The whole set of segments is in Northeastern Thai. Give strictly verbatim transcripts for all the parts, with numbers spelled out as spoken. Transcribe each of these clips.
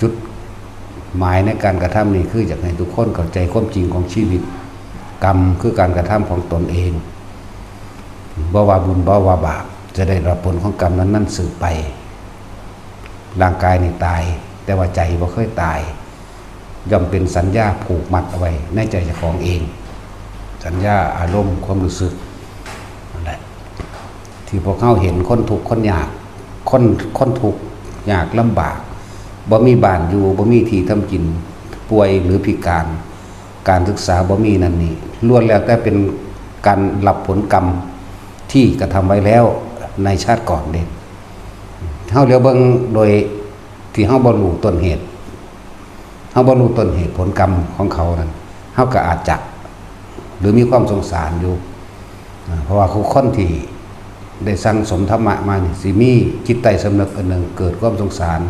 จุดหมายในการกระทำนี่คืออยากให้ทุกคนเข้าใจความจริงของชีวิต กรรมคือการกระทำของตนเอง บ่ว่าบุญบ่ว่าบาป จะได้รับผลของกรรมนั้นๆสืบไป ร่างกายนี่ตาย แต่ว่าใจบ่เคยตาย ย่อมเป็นสัญญาผูกมัดเอาไว้ในใจเจ้าของเอง สัญญา อารมณ์ ความรู้สึก นั่นแหละ ที่พวกเฮาเห็นคนทุกข์คนยาก คน คนทุกข์ยากลำบาก บ่มีบ้านอยู่ บ่มีที่ทำกิน ป่วยหรือพิการ การศึกษาบ่มีนั่นนี่ ล้วนแล้วแต่เป็นการรับผลกรรมที่กระทำไว้แล้วในชาติก่อนเด้ เฮาเหลียวเบิ่งโดยที่เฮาบ่รู้ต้นเหตุ เฮาบ่รู้ต้นเหตุผลกรรมของเขานั่น เฮาก็อาจจะ หรือมีความสงสารอยู่ อ่า เพราะว่าคนที่ได้สั่งสมธรรมะมานี่ สิมีจิตใต้สำนึกอันหนึ่ง เกิดความสงสาร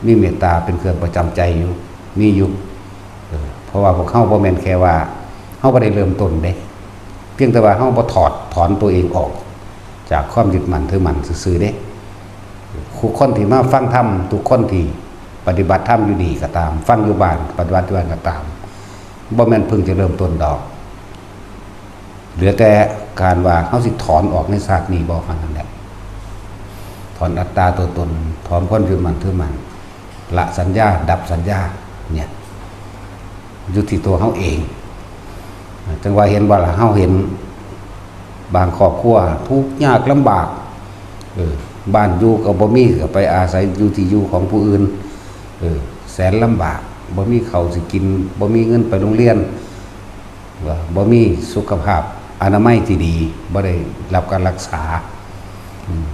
มีเมตตาเป็นเครื่องประจำใจอยู่ มีอยู่ เออ เพราะว่าพวกเฮาบ่แม่นแค่ว่า เฮาบ่ได้เริ่มต้นเด้ เพียงแต่ว่าเฮาบ่ถอดถอนตัวเองออก จากความยึดมั่นถือมั่นซื่อๆเด้ ทุกคนที่มาฟังธรรม ทุกคนที่ปฏิบัติธรรมอยู่นี่ก็ตาม ฟังอยู่บ้าน ปฏิบัติอยู่บ้านก็ตาม บ่แม่นเพิ่งจะเริ่มต้นดอก เหลือแต่การว่าเฮาสิถอนออกในชาตินี้บ่ เท่านั้นแหละ ถอนอัตตาตัวตน ถอนความยึดมั่นถือมั่น ละสัญญา ดับสัญญา เนี่ย อยู่ที่ตัวเฮาเอง จั่งว่าเห็นบ่ล่ะ เฮาเห็นบางครอบครัวทุกข์ยากลำบาก เออ บ้านอยู่ก็บ่มี ก็ไปอาศัยอยู่ที่อยู่ของผู้อื่น เออ แสนลำบาก บ่มีข้าวสิกิน บ่มีเงินไปโรงเรียน ว่าบ่มีสุขภาพอนามัยที่ดี บ่ได้รับการรักษา อืม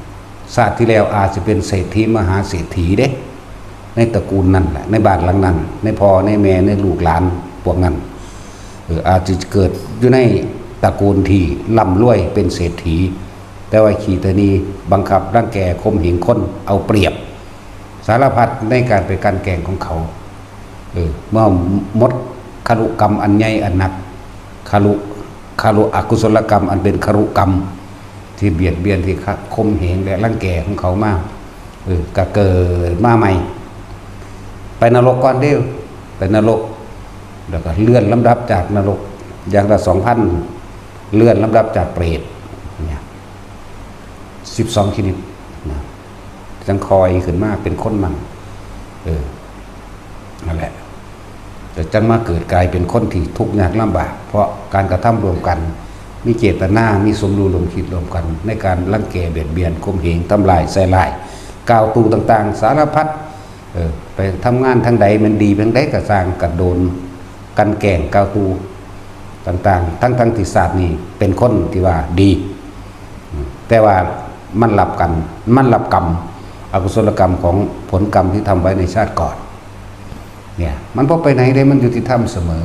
ชาติที่แล้วอาจจะเป็นเศรษฐีมหาเศรษฐีเด้ ในตระกูลนั่นแหละ ในบ้านหลังนั้น ในพ่อ ในแม่ ในลูกหลานพวกนั้น เออ อาจจะเกิดอยู่ในตระกูลที่ร่ำรวยเป็นเศรษฐี แต่ว่าขี้ตานีบังคับรังแกข่มเหงคน เอาเปรียบ สารพัดในการไปกลั่นแกล้งของเขา เออ เมื่อหมดคารุกรรมอันใหญ่อันหนัก คารุ คารุอกุศลกรรมอันเป็นคารุกรรม ที่เบียดเบียน ที่ข่มเหงและรังแกของเขามา เออ ก็เกิดมาใหม่ ไปนรกก่อนเด้อ ไปนรก แล้วก็เลื่อนลำดับจากนรก อย่างละสองพัน เลื่อนลำดับจากเปรต เนี่ย สิบสองชนิดนะ จั่งค่อยขึ้นมาเป็นคนมั่ง เออ นั่นแหละ แต่จั่งมาเกิดกลายเป็นคนที่ทุกข์ยากลำบาก เพราะการกระทำร่วมกัน มีเจตนา มีสมรู้ร่วมคิดร่วมกัน ในการรังแกเบียดเบียน ข่มเหง ทำลาย ใส่ร้าย กล่าวตู่ต่างๆ สารพัด เออ ไปทำงานทางใด มันดีเพียงใดก็ซ่าง กระโดนกลั่นแกล้ง กล่าวตู่ต่างๆ ทั้งๆที่ชาตินี้เป็นคนที่ว่าดี อืม แต่ว่ามันรับกรรม มันรับกรรม อกุศลกรรมของผลกรรมที่ทำไว้ในชาติก่อน เนี่ย มันบ่ไปไหนเลย มันยุติธรรมเสมอ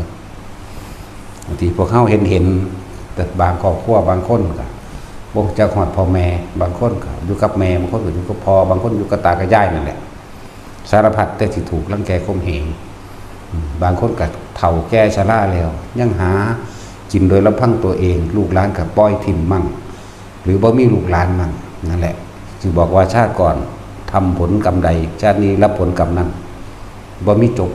บางทีพวกเฮาเห็นๆ แต่บางครอบครัว บางคนก็บ่จักฮอดพ่อแม่ บางคนก็อยู่กับแม่ บางคนก็อยู่กับพ่อ บางคนอยู่กับตากับยายนั่นแหละ สารพัดแต่สิถูกรังแกข่มเหง อืม บางคนก็เฒ่าแก่ชราแล้ว ยังหากินโดยลำพังตัวเอง ลูกหลานก็ปล่อยถิ่มมั่ง หรือบ่มีลูกหลานมั่ง นั่นแหละ สิบอกว่าชาติก่อนทำผลกรรมใด ชาตินี้รับผลกรรมนั้น บ่มีจบ